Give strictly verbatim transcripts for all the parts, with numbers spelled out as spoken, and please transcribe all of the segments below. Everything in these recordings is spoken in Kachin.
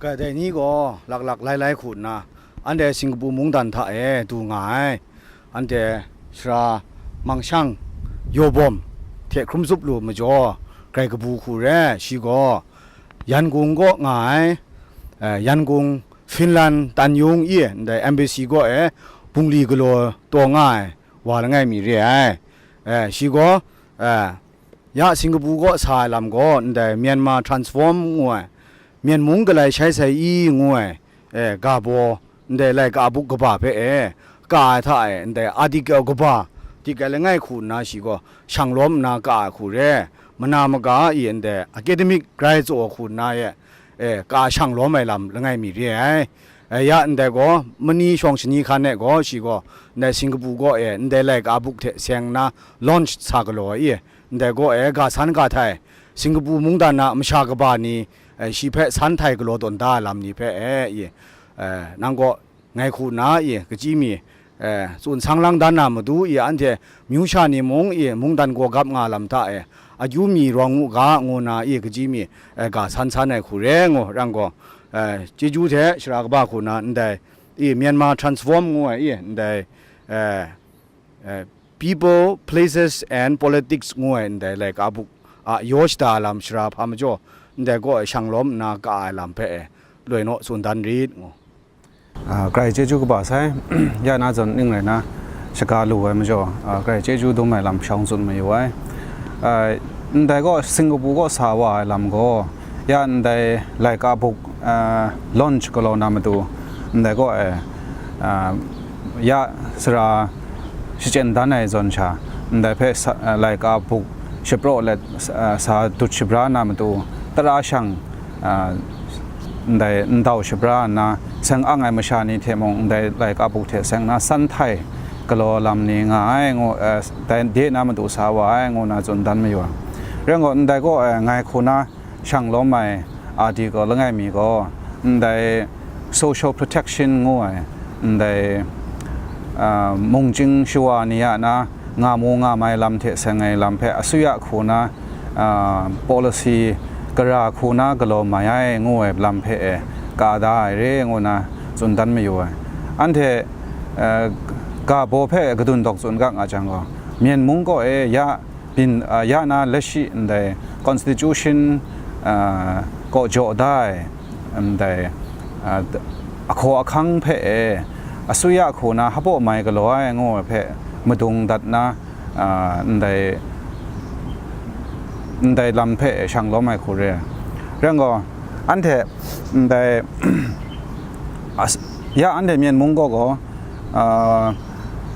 Kadai ni gaw laklak lailai hku nna, anhte Singkapu mungdan hta e du nga ai. Anhte sara mangshang yawbawm hte hkrum tsup lu majaw, grai kabu hku re, shi gaw Yangon kaw nga ai, eh, Yangon, Finland, Tanyung i ndai embassy kaw e bungli galaw taw nga ai wa langai mi re ai. Eh, shi gaw, eh, ya Singkapu kaw sa ai lam gaw ndai Myanmar Transform ngu ai, Myen mung galai shai sai i ngu ai, eh, ga baw, ndai laika buk kaba hpe e, ka ai hta e, ndai article kaba, article langai hku nna shi gaw shang lawm nna ka ai hku re, mana maga i ndai academic grai tsaw hku nna e, eh, ka shang lawm ai lam langai mi re ai. Eh, ya ndai gaw, mani shawng shani hkan e gaw, shi gaw, ndai Singkapu kaw e, ndai laika buk hte seng nna launch sa galaw ai i, ndai kaw e, ga san ga htai, Singkapu mungdan na masha kaba ni, eh, shi hpe san htai galaw tawn da ai lam ni hpe e, i, eh, nang kaw ngai hku nna i, kachyi mi, eh, tsun sang lang dan na matu i, anhte myu sha ni mung i, mungdan gaw gap nga lam hta e, akyu mi rawng u ga, ngu na i, kachyi mi, eh, ga san san ai hku re ngu, rang gaw, eh, chyeju hte shara kaba hku na ndai i, Myanmar Transform ngu ai i, ndai, eh, eh, People, Places and Politics ngu ai ndai laika buk a yaw shada lam shara hpa majaw, ndai kaw e shang lawm nna ka ai lam hpe e, loi naw tsun dan rit ngu. Ah, grai chyeju kaba sai, ya na zawn ning rai na, shaga lu ai majaw, ah, grai chyeju dum ai lam shawng tsun mayu ai. Ah, ndai gaw Singkapu kaw sa wa ai lam gaw, ya ndai laika buk, ah, launch galaw na matu, ndai gaw e, ah, ya sara shachyen dan ai zawn sha, ndai hpe sa, ah, laika buk shapraw let, ah, sa dut shabra na matu, tara shang, ah, ndai ndau shabra nna, seng ang ai masha ni hte mung ndai laika buk hte seng na san htai galaw lam ni nga ai ngu, eh, dai de na matu sa wa ai ngu na tsun dan mayu ai. Rai ngut ndai gaw, eh, ngai hku na shang lawm ai article langai mi gaw, ndai social protection ngu ai, ndai, ah, mungchying shawa ni a na nga mu nga mai lam hte seng ai lam hpe asuya hku na, ah, policy gara hku na galaw mai ai ngu ai lam hpe e ka da ai re ngu na tsun dan mayu ai. Anhte, eh, ga baw hpe kadun dawk tsun ga nga jang gaw, Myen mung kaw e ya byin, ah, ya na lashi ndai constitution, ah, kaw jaw da ai, ndai, ah, d-, ahkaw ahkang hpe e, asuya hku na hpaw mai galaw ai ngu ai hpe madung dat na, ah, ndai, ndai lam hpe shang lawm ai hku re. Rai gaw, anhte ndai, as-, ya anhte Myen mung gaw gaw, ah,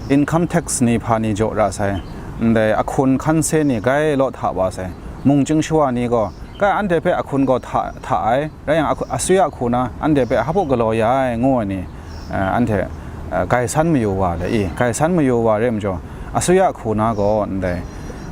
income tax ni hpa ni jaw ra sai, ndai ahkun hkan se ni grai law hta wa sai, mungchying shawa ni gaw, kai anhte hpe ahkun gaw hta, hta ai, rai yang ahku-, asuya hku na anhte hpe hpaw galaw ya ai ngu ai ni, eh, anhte, eh, grai san mayu wa le i, grai san mayu wa re majaw, asuya hku na gaw ndai,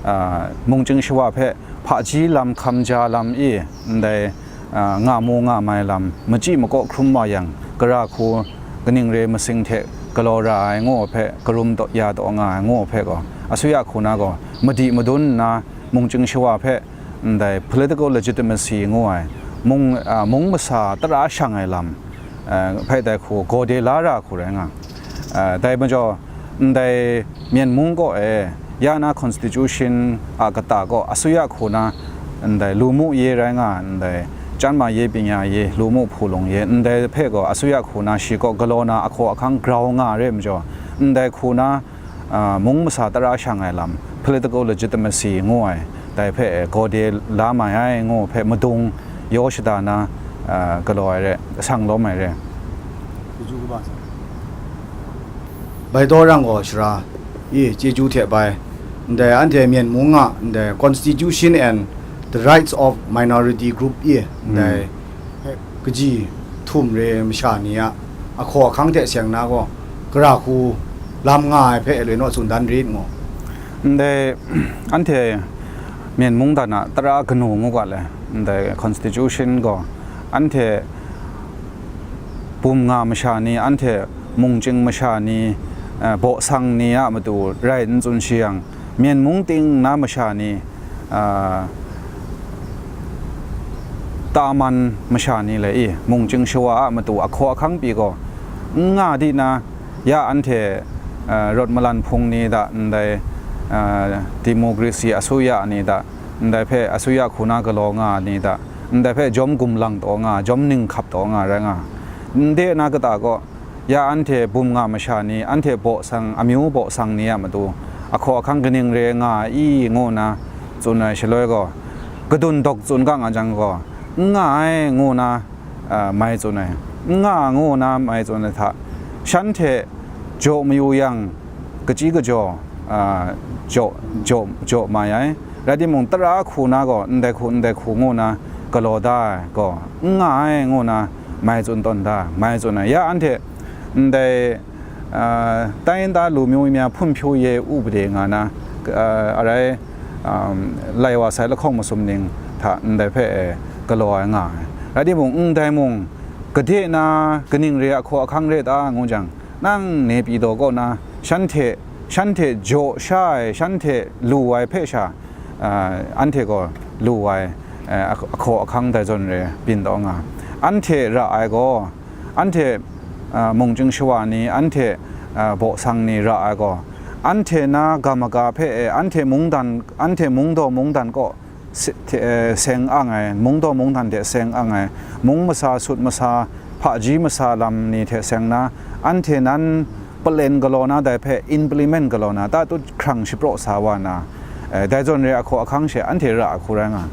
ah, mungchying shawa hpe hpaji lam, hkamja lam i, ndai, ah, nga mu nga mai lam, machyi makaw hkrum wa yang, gara hku kaning re masing hte galaw ra ai ngu hpe, karum taw, ya taw nga ai ngu hpe gaw, asuya hku na gaw, madi madun nna, mungchying shawa hpe, ndai political legitimacy ngu ai, mung, ah, mung masa tara shang ai lam, eh, hpe dai hku gaw de la ra hku rai nga. Eh, dai majaw, ndai Myen mung kaw e, ya na constitution a kata kaw asuya hku na, ndai lu mu ye rai nga, ndai chyam ma ye, pyi ya ye, lu mu hpu lung ye, ndai hpe gaw asuya hku na shi kaw galaw na ahkaw ahkang grau nga re majaw, ndai hku na, ah, mung masa tara shang ai lam, political legitimacy ngu ai, dai hpe gaw de la mai ai ngu hpe madung yaw shada na, ah, galaw ai re, sang lawm ai re. Bai taw rang gaw shara i chyeju hte bai, ndai anhte Myen mung a ndai Constitution and the Rights of Minority Group i ndai kaji htum re masha ni a ahkaw ahkang hte seng na gaw, gara hku lam nga ai hpe loi naw tsun dan rit ngu. Ndai anhte Myen mungdan a tara kanu ngu ga le, ndai constitution gaw anhte bum nga masha ni, anhte mungchying masha ni, eh, bawsang ni a matu rai n tsun shi yang, Myen mung ting na masha ni, ah, Taman masha ni le i, mungchying shawa a matu ahkaw ahkang pyi gaw, n nga di na, ya anhte, eh, rawt malan hpung ni da, ndai, eh, democracy asuya ni da, ndai hpe asuya hku na galaw nga ni da, ndai hpe jawm gumlang taw nga, jawm ninghkap taw nga rai nga, n de na kata gaw, ya anhte bum nga masha ni, anhte baw sang, amyu baw sang ni a matu, ahkaw ahkang kaning re nga ai i, ngu nna tsun ai shaloi gaw, kadun dawk tsun ga nga jang gaw, n nga ai, ngu nna, a, mai tsun ai, n nga, ngu nna mai tsun ai hta, shanhte jaw mayu yang, kachyi kajaw, a, jaw, jaw, jaw mai ai. Rai timung, tara hku na gaw, ndai hku, ndai hku ngu na galaw da ai gaw, n nga ai ngu na mai tsun tawn da, mai tsun ai. Ya anhte ndai, a, tai nta lu myu mya hpun hpyu ye upade nga na, a, arai, um, lai wa sai lahkawng masum ning hta ndai hpe, e, galaw ai nga ai. Rai timung, ndai mung, gade na kaning re ahkaw ahkang re ta ngu jang, nang Naypyidaw kaw na shanhte, shanhte jaw sha ai, shanhte lu ai hpe sha, a, anhte gaw lu ai, e, ahk-, ahkaw ahkang dai zawn re byin taw nga. Anhte ra ai gaw, anhte, a, mungchying shawa ni, anhte, a, baw sang ni ra ai gaw, anhte na ga maga hpe, e, anhte mungdan, anhte mungdaw mungdan kaw se-, hte, e, seng ang ai, mungdaw mungdan hte seng ang ai, mung masa, sut masa, hpaji masa lam ni hte seng na, anhte nan palen galaw na dai hpe implement galaw na, tatut hkrang shapraw sa wa na, e, dai zawn re ahkaw ahkang she anhte ra ai hku rai nga.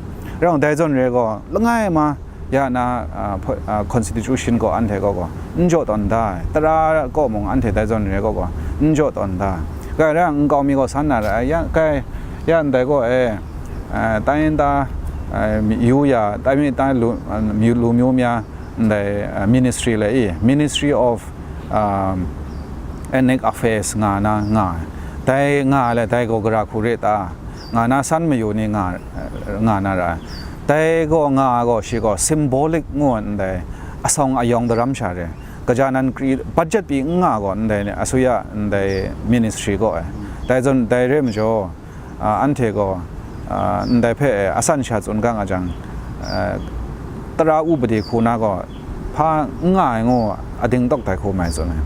Rai yang, dai zawn re gaw, langai ma, ya na, a, po-, a, constitution gaw anhte gaw gaw n jaw tawn da ai, tara kaw mung anhte dai zawn re gaw gaw n jaw tawn da ai. Kai rai yang, nkau mi gaw san na ra ai, ya, kai, ya ndai gaw e, a, tai nta, a, mi-, yu ya, tai mi ta lu, a, myu, lu myu mya ndai, a, ministry le i, Ministry of, um, Ethnic Affairs nga na nga ai. Dai nga ai le, dai gaw gara hku re ta, nga na san mayu ni nga, nga na ra ai. Dai gaw nga ai gaw, shi gaw symbolic ngu ai ndai, asawng ayawng daram sha re. Gaja nan kri budget pyi n nga gaw, ndai ni, asuya ndai ministry gaw ai. Dai zawn, dai re majaw, a, anhte gaw, a, ndai hpe, e, asan sha tsun ga nga jang, a, tara upade hku na gaw, hpa n nga ai ngu ading tawk dai hku mai tsun ai.